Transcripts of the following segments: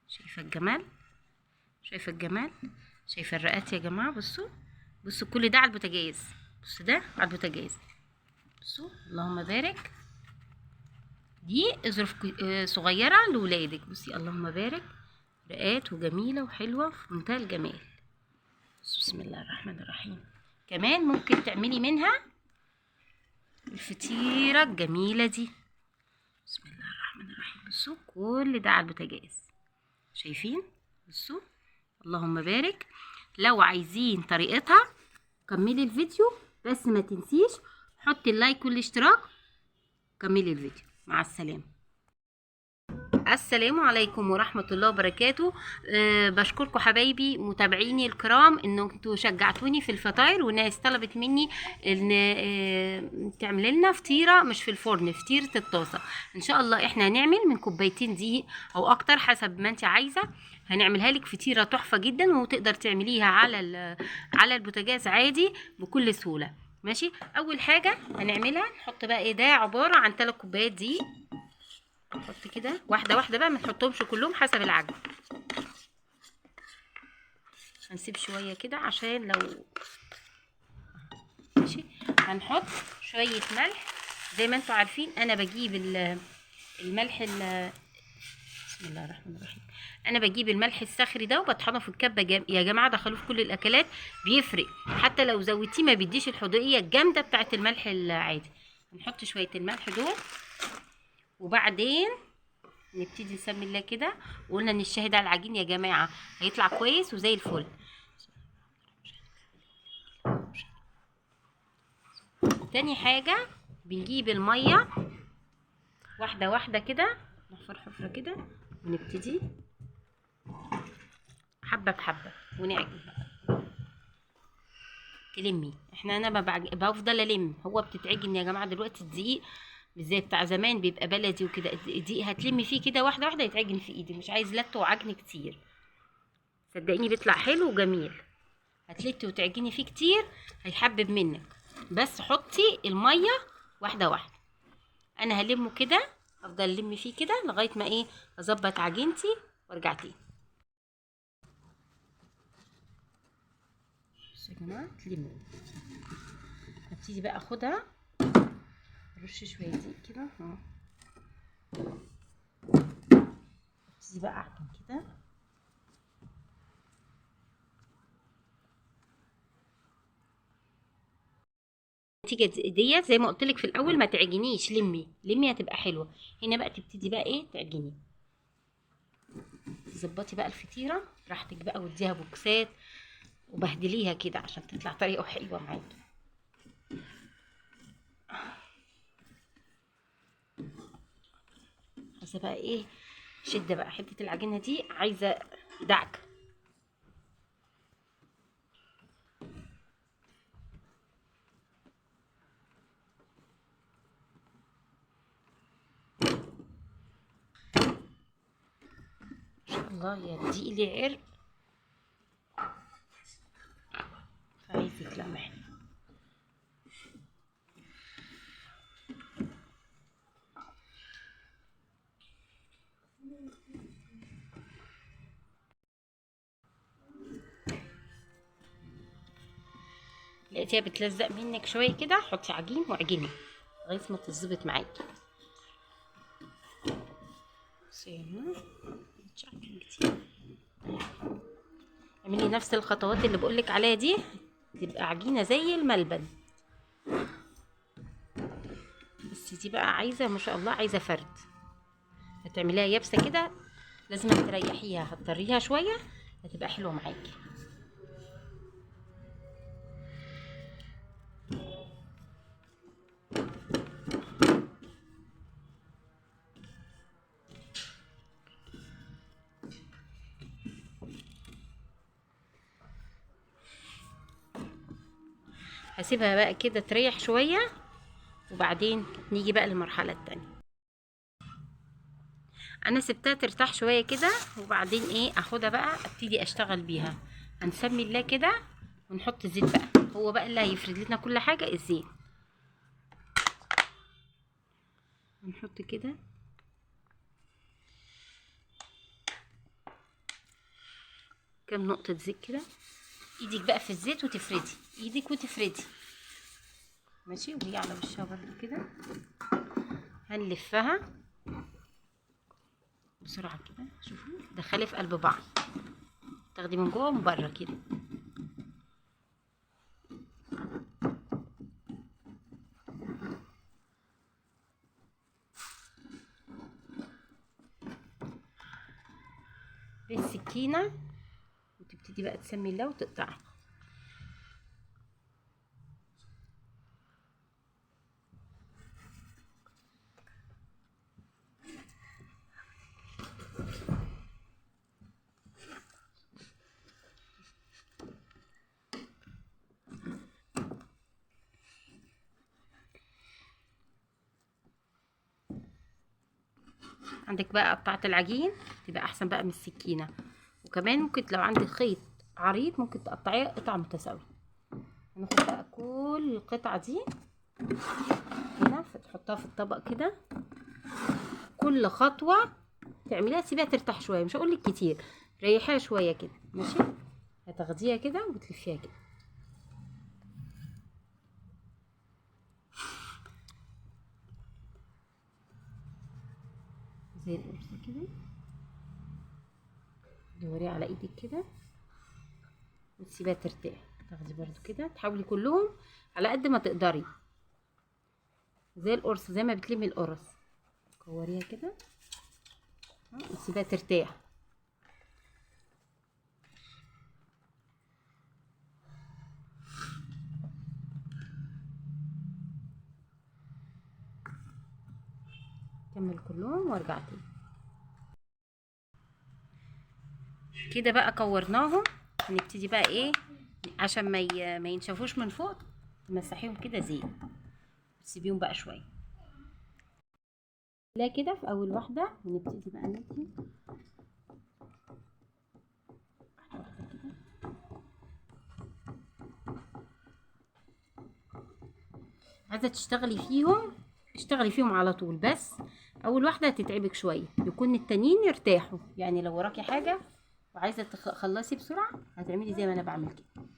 شايفه الجمال؟ شايفه الجمال؟ شايفه الرقات يا جماعة؟ بصوا بصوا كل ده على البوتاجاز. بصوا ده على البوتاجاز. بصوا اللهم بارك. دي ظروف صغيرة لولادك. بصي اللهم بارك، رقات وجميلة وحلوه في منتهى الجمال. بسم الله الرحمن الرحيم. كمان ممكن تعملي منها الفطيره الجميلة دي. بسم الله الرحمن الرحيم. بصوا كل ده على البوتاجاز، شايفين؟ بصوا اللهم بارك. لو عايزين طريقتها كملي الفيديو، بس ما تنسيش حطي اللايك والاشتراك. كملي الفيديو. مع السلامة. السلام عليكم ورحمة الله وبركاته. بشكركم حبايبي متابعيني الكرام ان انتوا شجعتوني في الفطاير، وناس طلبت مني ان تعمل لنا فطيرة مش في الفرن، فطيرة الطاسة. ان شاء الله احنا هنعمل من كوبايتين دقيق او اكتر حسب ما انت عايزة، هنعملها لك فطيرة تحفة جدا، وتقدر تعمليها على البوتاجاز عادي بكل سهولة. ماشي. اول حاجة هنعملها نحط بقى ايه، ده عبارة عن 3 كوبايات دقيق. نحط كده واحدة واحدة بقى، ما نحطهمش كلهم حسب العجن. هنسيب شوية كده عشان لو ماشي. هنحط شوية ملح. زي ما انتوا عارفين انا بجيب الملح بسم الله الرحمن الرحيم. انا بجيب الملح الصخري ده وبطحنه في الكبه يا جماعة، دخلوه في كل الاكلات بيفرق، حتى لو زودتيه ما بيديش الحدوقيه الجامدة بتاعه الملح العادي. هنحط شوية الملح دول، وبعدين نبتدي نسمي الله كده. وقلنا ان الشاهد على العجين يا جماعة هيطلع كويس وزي الفل. تاني حاجة بنجيب المية واحدة واحدة كده، نحفر حفره كده ونبتدي حبه بحبه ونعجن بقى. تلمي، احنا انا بفضل الم، هو بتتعجن يا جماعة دلوقتي الدقيق مش زي بتاع زمان بيبقى بلدي وكده. الدقيق هتلمي فيه كده واحدة واحدة يتعجن في ايدك، مش عايز لت وعجن كتير، صدقيني بيطلع حلو وجميل. هتلتي وتعجني فيه كتير هيحبب منك، بس حطي المية واحدة واحدة. انا هلمه كده، افضل الم فيه كده لغاية ما ايه اظبط عجينتي وارجع تاني. بصوا يا جماعة تلموا. هبتدي بقى اخدها رش شوية دقيق كده اهو، ابتدي بقى اعجن كده. النتيجة ديت زي ما قلت لك في الاول ما تعجنيش، لمي لمي هتبقى حلوة. هنا بقى تبتدي بقى ايه تعجني، تظبطي بقى الفطيره براحتك بقى، واديها بوكسات وبهدليها كده عشان تطلع طريقه حلوة معاكي. عايزه بقى ايه شده بقى حتة العجينة دي، عايزه دعك. ان شاء الله يا دقيق لي عرق، فعايز يتلمح. لقيتيها بتلزق منك شوية كده، حطي عجين وعجني لغاية ما تظبط معاكي. اعملي نفس الخطوات اللي بقولك عليها دي، تبقى عجينه زي الملبن. بس دي بقى عايزه ما شاء الله عايزه فرد، هتعمليها يابسة كده لازم تريحيها، هتطريها شوية هتبقى حلوة معاكي. هسيبها بقى كده تريح شوية، وبعدين نيجي بقى للمرحلة التانية. انا سبتها ترتاح شوية كده، وبعدين ايه اخدها بقى ابتدي اشتغل بيها. هنسمي الله كده ونحط زيت بقى، هو بقى اللي هيفرد لنا كل حاجة الزيت. هنحط كده كام نقطة زيت كده، ايدك بقى في الزيت وتفردي ايدك وتفردي، ماشي. وهي على وشها برضو كده هنلفها بسرعة كده. شوفوا دخلي في قلب بعض، تاخدي من جوه ومن بره كده. بالسكينة، وتبتدي بقى تسمي الله وتقطعها. عندك بقى قطعة العجين تبقى احسن بقى من السكينة، وكمان ممكن لو عندك خيط عريض ممكن تقطعيه قطع متساوية. هناخد بقى كل القطعة دي هنا تحطها في الطبق كده. كل خطوة تعمليها سيبيها ترتاح شوية، مش هقولك كتير، ريحيها شوية كده، ماشي. هتاخديها كده وتلفيها كده. زي القرصة كده، دوريها على ايدك كده وتسيبيها ترتاح. تاخدي برضو كده، تحاولي كلهم على قد ما تقدري زي القرص، زي ما بتلمي القرص، كوريها كده وتسيبيها ترتاح. كمل كلهم وارجع تاني كده. بقى كورناهم، هنبتدي بقى ايه عشان ما ينشفوش من فوق، تمسحيهم كده زيت وتسيبيهم بقى شوية. لا كده في اول واحدة هنبتدي بقى ندي واحدة واحدة كده. عايزه تشتغلي فيهم اشتغلي فيهم على طول، بس اول واحدة هتتعبك شوية، يكون التانيين يرتاحوا. يعني لو وراكي حاجة وعايزه تخلصي بسرعة هتعملي زي ما انا بعمل كده.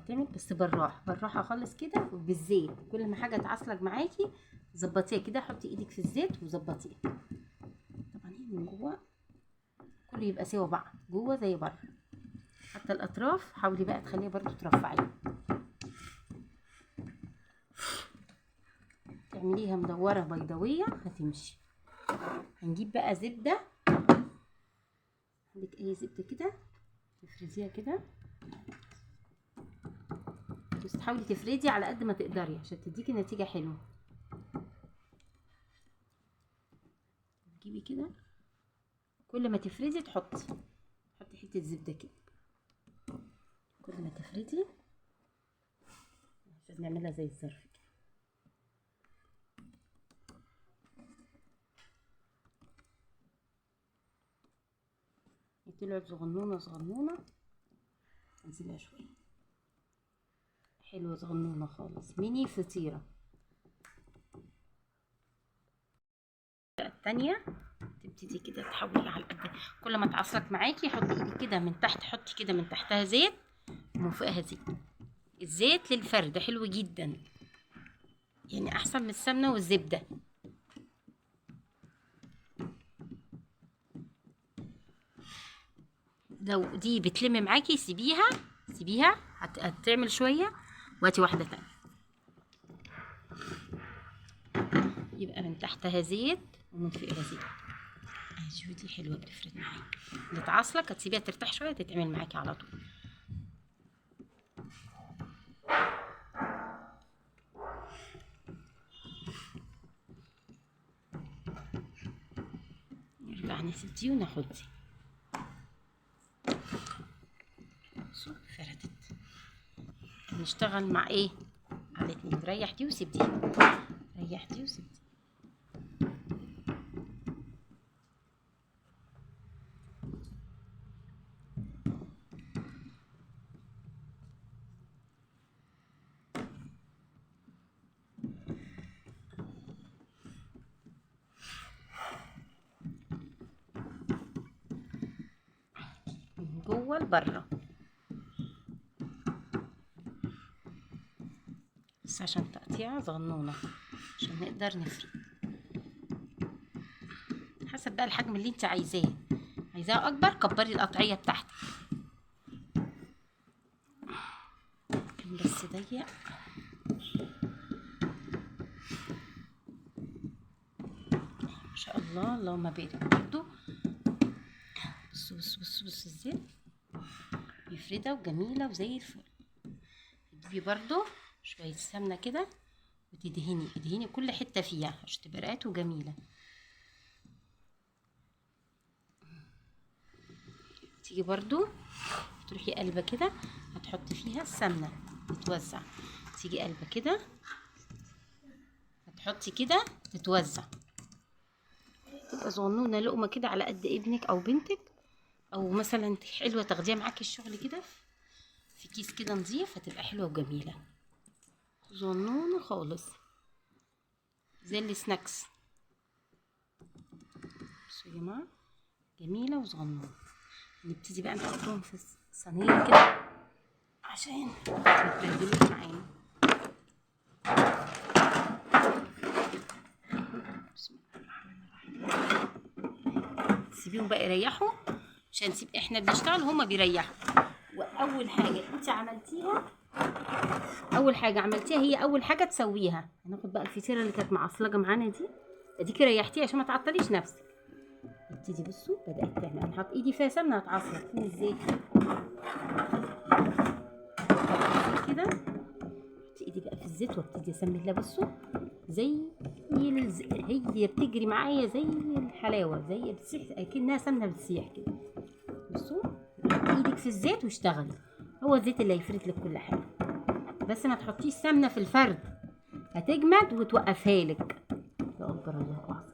هتعمل بس بالراحة بالراحة خالص كده، وبالزيت. كل ما حاجة تعصلج معاكي ظبطيها كده، حطي ايدك في الزيت وظبطيها. طبعا هي من جوه كله يبقى سوا بعض، جوه زي بره، حتى الاطراف حاولي بقى تخليها برضو ترفعيها، تعمليها مدورة بيضاويه هتمشي. هنجيب بقى زبدة، عندك اي زبدة كده تفرزيها كده، بس تحاولي تفردي على قد ما تقدري عشان تديكي نتيجة حلوة. تجيبي كده، كل ما تفردي تحطي حتة زبدة كده، كل ما تفردي عشان نعملها زي الظرف كده. طلعت صغنونه صغنونه، انزلها شوية، حلوة صغنونه خالص، ميني فطيره. الثانية تبتدي كده تحولي على قد، كل ما تعصلك معاكي حطي ايدك كده من تحت، حطي كده من تحتها زيت ومن فوقها زيت. الزيت للفرد حلو جدا، يعني احسن من السمنة والزبده. لو دي بتلم معاكي سيبيها سيبيها هتعمل شوية، وهاتي واحدة تانية. يبقى من تحتها زيت ومن فوقها زيت. شوفي دي حلوة بتفرد معاكي، اللي تعصلك هتسيبيها ترتاح شوية تتعمل معاكي على طول. هنسيب دي وناخد دي. بصوا فردت. نشتغل مع ايه؟ على الاتنين. ريح دي وسيب دي، ريح دي وسيب دي. من جوه لبره بس عشان تقطيعه صغنونه عشان نقدر نفرد حسب بقى الحجم اللي انت عايزاه. عايزاه اكبر كبري القطعية بتاعتك، بس ضيق. ما شاء الله اللهم بارك. برضو بصوا بصوا بصوا بصوا ازاي مفردة وجميلة وزي الفل. تجيبي برضو شوية سمنة كده وتدهني، ادهني كل حتة فيها عشان تبقى رقات وجميلة. تيجي برضو تروحي قلبة كده، هتحطي فيها السمنة تتوزع. تيجي قلبة كده هتحطي كده تتوزع، تبقى صغنونة لقمة كده على قد ابنك او بنتك، او مثلا حلوة تاخديها معاكي الشغل كده في كيس كده نظيف، هتبقى حلوة وجميلة صغنونة خالص زي ال snacks. بصوا يا جماعة جميلة وصغنونة. نبتدي بقى نحطهم في الصينية كده عشان ما يتبهدلوش معانا. بسم الله الرحمن الرحيم. سيبيهم بقى يريحوا، مش هنسيب، احنا بنشتغل هما بيريحوا. واول حاجة انت عملتيها، اول حاجة عملتيها هي اول حاجة تسويها. هناخد بقى الفطيره اللي كانت معصلجه معانا دي، اديكي ريحتيها عشان ما تعطليش نفسك. نبتدي بصوا بدات تعمل، انا حاطه ايدي فيها سمنه هتعصلج. فين الزيت كده؟ حطي ايدي بقى في الزيت وابتدي اسمي الله. بصوا زي هي بتجري معايا زي الحلاوة، زي بتسيح اكنها سمنه بتسيح كده. بصوا حطي ايدك في الزيت واشتغلي، هو الزيت اللي هيفرد لك كل حاجة. بس ما تحطيش سمنه في الفرد، هتجمد وتوقفها لك. يا اكبر الله اعظم.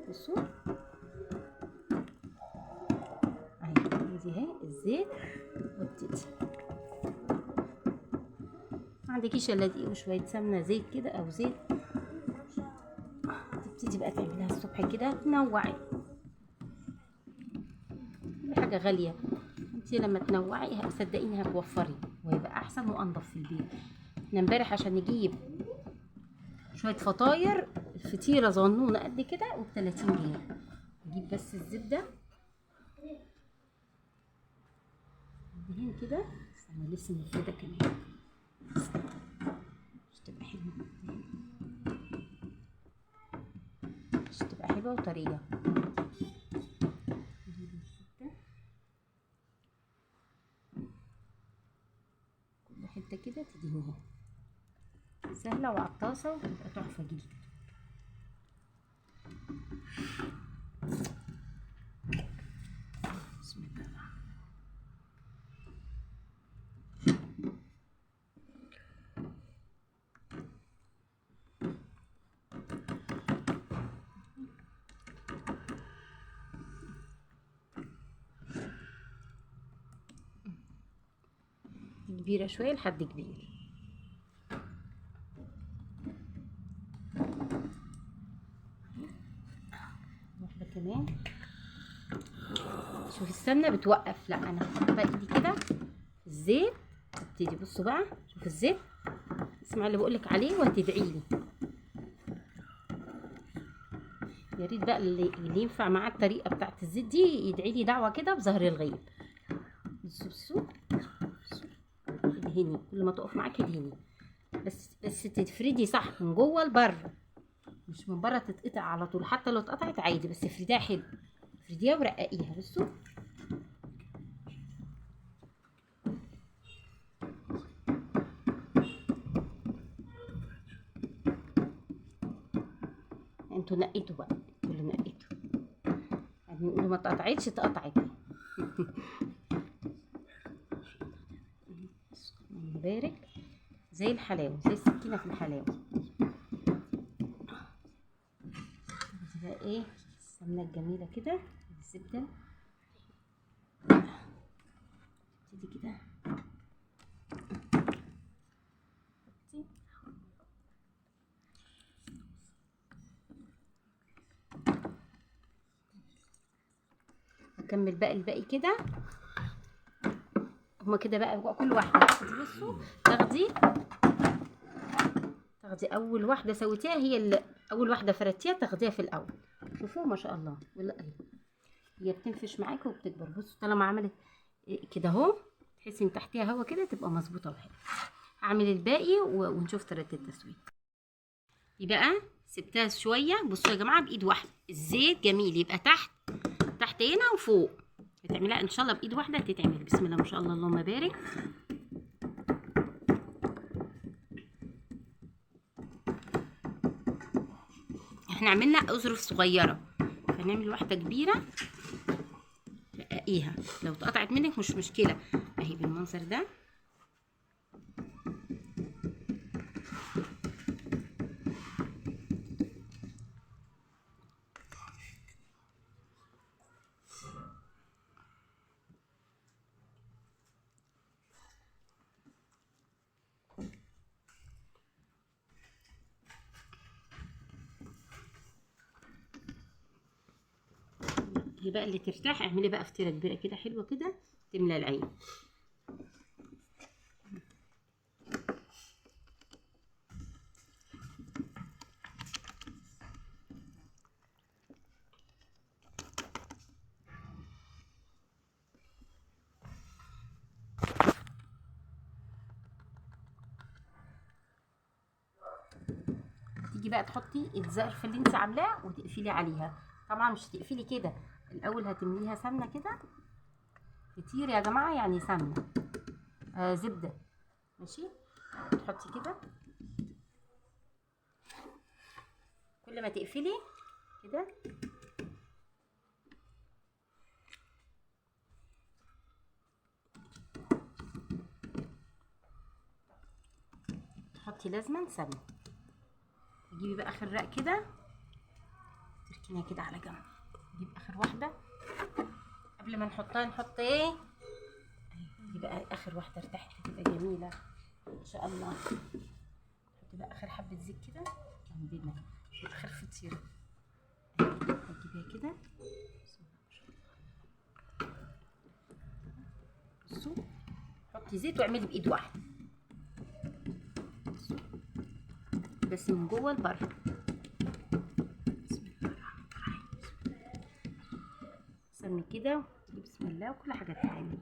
بصوا اهي دي اهي الزيت، وابتدي. ما عندكيش الا دقيق وشوية سمنه زيت كده او زيت، تبتدي بقى تعمليها الصبح كده، تنوعي. كل حاجة غالية، انت لما تنوعي صدقيني هتوفري وهيبقى احسن وانضف في البيت. احنا امبارح عشان نجيب شوية فطاير، الفطيره صغنونه قد كده وب30 جنيه. نجيب بس الزبدة دهين كده، استنى لسه مفرده كمان مش تبقى حلوة، مش تبقى حلوة وطريه. نجيب الزبدة كل حتة كده تدهنيها، سهلة وعلى الطاسه وتبقى تحفة جدا. بسم الله. كبيرة شوية لحد كبير. واحدة كمان. شوف السمنة بتوقف، لا انا هحط بقى ايدي كده في الزيت ابتدي. بصوا بقى شوف الزيت، اسمع اللي بقولك عليه وهتدعي لي. يا ريت بقى اللي ينفع معاه الطريقة بتاعت الزيت دي يدعي لي دعوة كده بظهر الغيب. بصوا بصوا ادهني، كل ما تقف معاكي ادهني، بس تفردي صح من جوه لبره، مش من بره تتقطع على طول. حتى لو اتقطعت عادي، بس افرديها حلو، افرديها ورققيها. بصوا انتوا نقيتوا بقى، يعني يقولوا ما اتقطعتش، اتقطعت. مبارك زي الحلاوة، زي السكينة في الحلاوة. دي بقى ايه السمنة الجميلة كده، الزبدة تبتدي كده. هكمل بقى الباقي كده. هما كده بقى كل واحدة تاخدي، بصوا تاخدي اول واحدة سويتيها، هي اللي اول واحدة فردتيها تاخديها في الاول. شوفوا ما شاء الله، ولا اهي هي بتنفش معاكي وبتكبر. بصوا طالما عملت كده اهو، تحسي ان تحتيها هوا كده، تبقى مظبوطة وحلوه. هعمل الباقي ونشوف طريقه التسوية. دي بقى سبتها شوية. بصوا يا جماعة بايد واحدة، الزيت جميل يبقى تحت تحت هنا وفوق. هتعملها ان شاء الله بايد واحدة هتتعمل. بسم الله ما شاء الله، اللهم بارك. احنا عملنا اظرف صغيرة، فنعمل واحدة كبيرة رققيها، لو اتقطعت منك مش مشكلة. اهي بالمنظر ده. هي بقى اللي ترتاح. اعملي بقى فطيره كبيرة كده حلوة كده تملى العين. تيجي بقى تحطي الزرف اللي انت عاملاه وتقفلي عليها. طبعا مش تقفلي كده، الاول هتمليها سمنه كده كتير يا جماعة، يعني سمنه زبدة، ماشي. تحطي كده، كل ما تقفلي كده تحطي لازما سمنه. تجيبي بقى اخر رق كده تركينها كده على جنب. نجيب اخر واحدة قبل ما نحطها، نحط ايه دي بقى اخر واحدة ارتاحت، هتبقى جميلة ان شاء الله. نحط بقى اخر حبه زيت كده عندنا، اخر فطيره هتجيبيها كده. بسم الله ما شاء الله. بصوا حطي زيت واعملي بايد واحدة بس من جوه لبره. سمي كده بسم الله، وكل حاجة تتعمل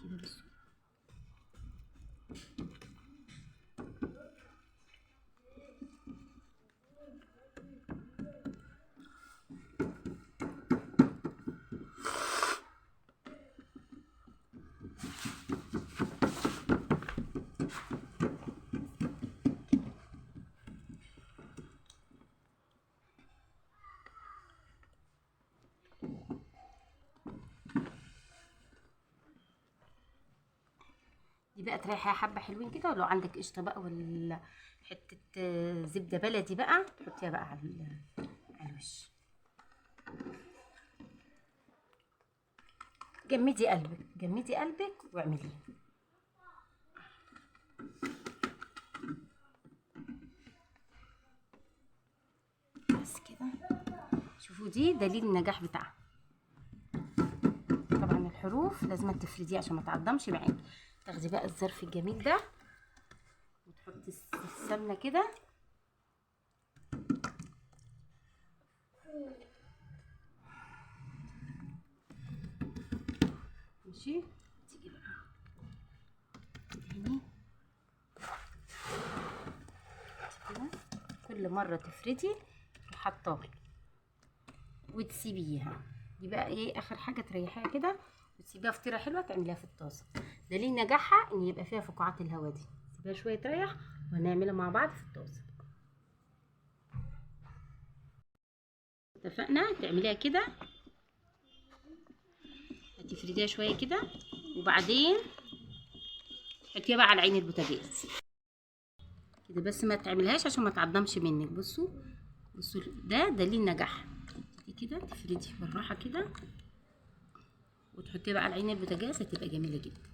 كده. بصوا دي بقى تريحيها حبه حلوين كده. ولو عندك قشطه بقى ولا حتة زبدة بلدي بقى تحطيها بقى على الوش. جمدي قلبك، جمدي قلبك واعمليها. بس كده. شوفوا دي دليل النجاح بتاعها. طبعا الحروف لازم تفرديها عشان ما تعضمش معاكي. تاخدي بقى الظرف الجميل ده وتحطي السمنة كده. ماشي. تيجي بقى تدهني كده، كل مرة تفردي وحطاها وتسيبيها. دي بقى ايه اخر حاجة تريحيها كده وتسيبيها فطيره حلوة تعمليها في الطاسه. دليل نجاحها ان يبقى فيها فقاعات الهواء دي. سيبيها شوية تريح وهنعملها مع بعض في الطاسه. اتفقنا؟ تعمليها كده، هتفرديها شوية كده، وبعدين تحطيها بقى على عين البوتاجاز كده، بس ما تعملهاش عشان ما تعضمش منك. بصوا بصوا، ده دليل نجاح. كده تفردي بالراحة كده وتحطيها بقى على عين البوتاجاز، هتبقى جميلة جدا.